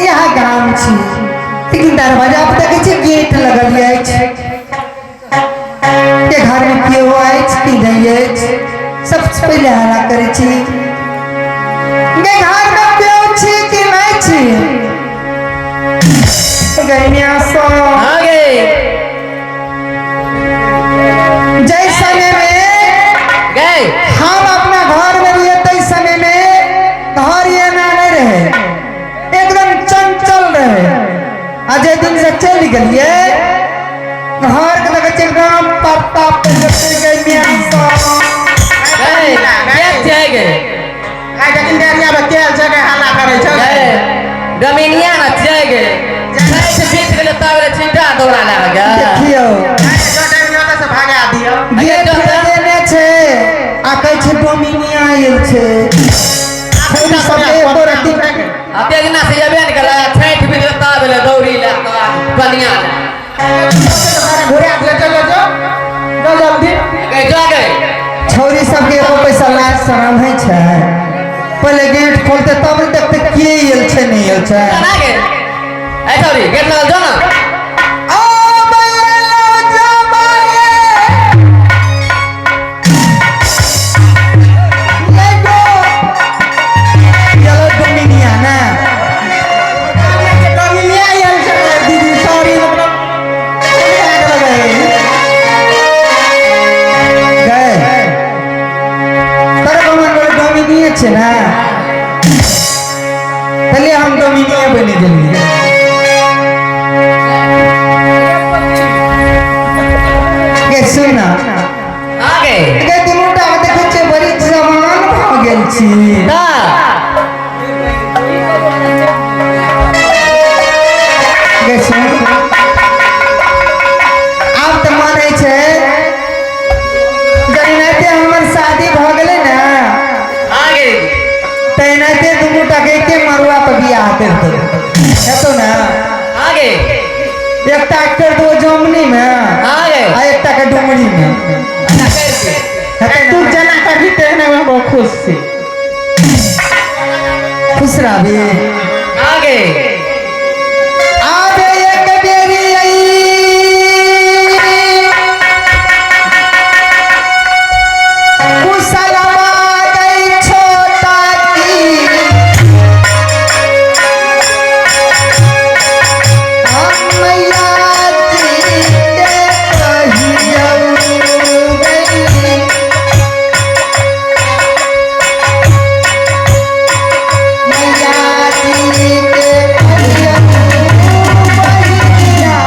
यहाँ गाम छी, लेकिन दरवाजा पर देखै छी गेट लगल अछि। के घर में केओ अछि कि नहीं अछि? सबसे पहिले हल्ला करै छी, के घर में केओ छी कि नहीं छी? गैनिया सो हाँ गे। जै समय में गए हम अपना घर में रहिए, तै समय में घर एना नहीं रहे, एकदम चंचल रहे। आ जे दिन से चलि गेलिए घर के देखै छियै एकदम पत्ता पे गई मियां सब। गए के छै गे? आइ जखन डेरिया में केल छै के हल्ला करै छै। गए डोमिनिया न छै गे? छठि बीत गेलै तब रे छींटा दौड़ा लाग गे। देखियौ जो डेरिया से भगा दियौ। गेट लगेने छै आ कहै छै डोमिनिया आयल छै। छौरी सबके एको रत्ती आ तेजना से एबे ने केलै, छठि बीत गेलै तब एलै दौड़ी लए कऽ पनिया लए। घुरा दियौ, चलो जो जो जल्दी। गए जा गए। छौरी सबके एको पैसा लाज शरम होइ छै? पहिले गेट खोलते तब ने देखते के आयल छै नहीं आयल छै। ना गे, ऐ छौरी गेट लगल जो ना। ओ बैलो जमाए ले गो चलो डोमिनिया ना। डोमिनिया आयल छै दीदी, सॉरी, मतलब गए तर भगवान बोले डोमिनिये छै ना, पहले हम डोमिनिये बनि गेलियै। गे सुन ना। हाँ गे। गे दुनू टा के देखै छियै बड़ी जवान भऽ गेल छी। ता गे सुन, आब तऽ मानै छै जनाहिते हमर शादी भऽ गेलै ने, हाँ गे, तेनाहिते दुनू टा के एके मरुआ पर बियाह करि देबै, हेतौ ने? हाँ गे। एकटा के दो जमनी में हाँ गे। आ एकटा के डुमरी में। अच्छा कर दे। हेतै तू ने? जना करबी तेहने हम बहुत खुश छी। खुश रहबी। हाँ गे। आबे एक बेरी आई कुशलवा गई छोटा की, हम मैया के कहियौ गई। मैया जी के कहियौ बहिनिया,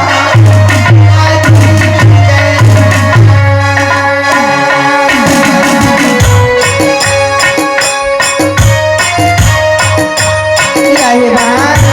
यही बात।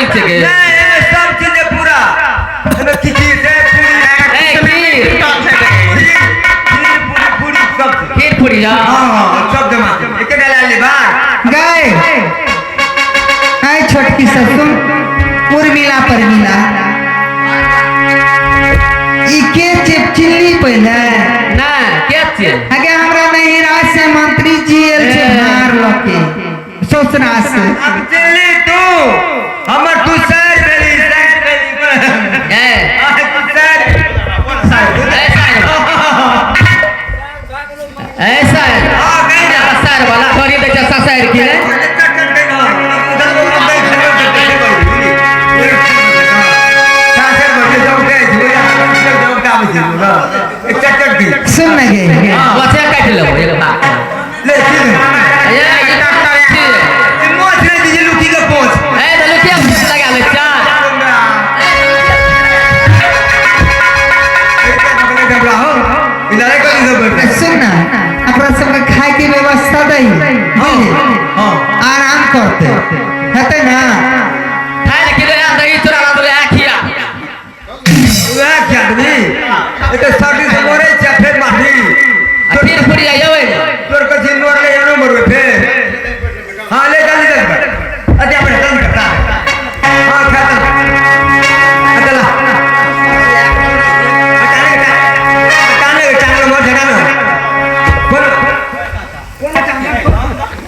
मारी छै गे? नहीं, एमे सब चीज है पूरा। एमे खिचड़ी छै, पूरी, ए खीर। खीर, खीर, पूरी, पूरी सब छै। खीर पूरी जा। हाँ हाँ, सब जमा छै। एके डाला ले बार। गए आय छोटकी ससुर उर्मिला पर मिला ई के चिपचिल्ली पहिले ना के छियै? आगे हमरा नहिरा से मंत्री जी एल छै भार लके ससुरा से। अब चिल्ली तू हमर तू सैर भेली, सैर भेली। ए आय तू सैर। ए साइड, ए साइड। हाँ, कहीं ना। ससार वाला थोड़ी देख ससार की रे। सुन न गे। बच्चा काटि लेबो एक बात। ए ई छी। ए त लुकिया पोछ लगा ले चार। सुन ना, अपना सबके खाए के व्यवस्था दही बुझली, आराम करते हेतै ना। खाय ले किलो दही चूड़ा ला दे खिया। आ खीर पूरी आयो ने। हाँ ले जल्दी जल्दी कर। अच्छा अपने जल्दी करता। हाँ खाता। चला। टाने टाने मोर ठकानो। कोन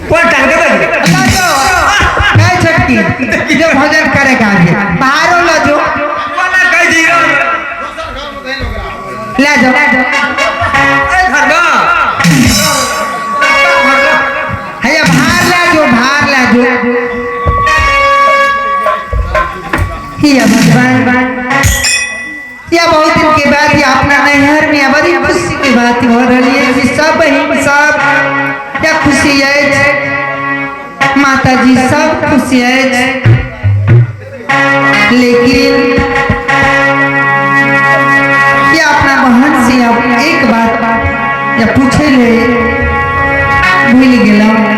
कोन टांग दे बड़ी। ल जो गए छोटकी जो भोजन करे का आगे बाहरो ल जो। वाला कह दियो। ले जाओ। ए घरवा। हैया भार ले जो, भार ले जो। हिया भगवान, या बहुत दिन के बाद या अपना नैहर में बड़ी खुशी के बात हो रही है कि सब बहिन सब या खुशी है, माता जी सब खुशी है, लेकिन या अपना बहन से अब एक बात या पूछे ले भूल गेलहुँ।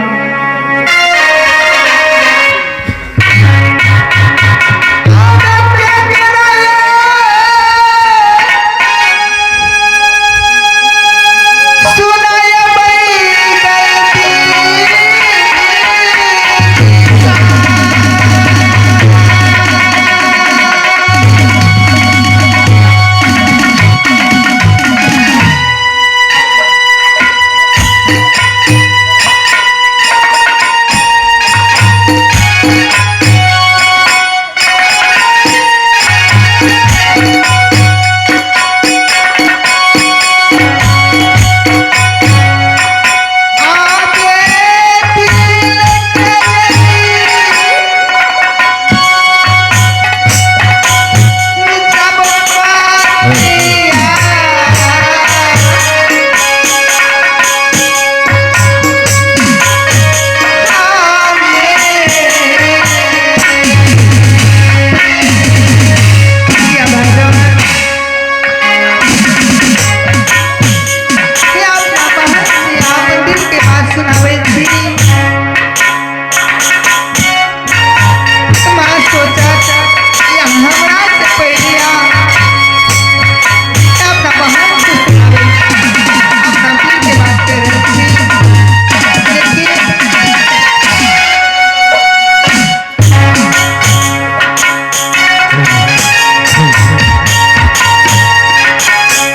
सुनाय सुनावे।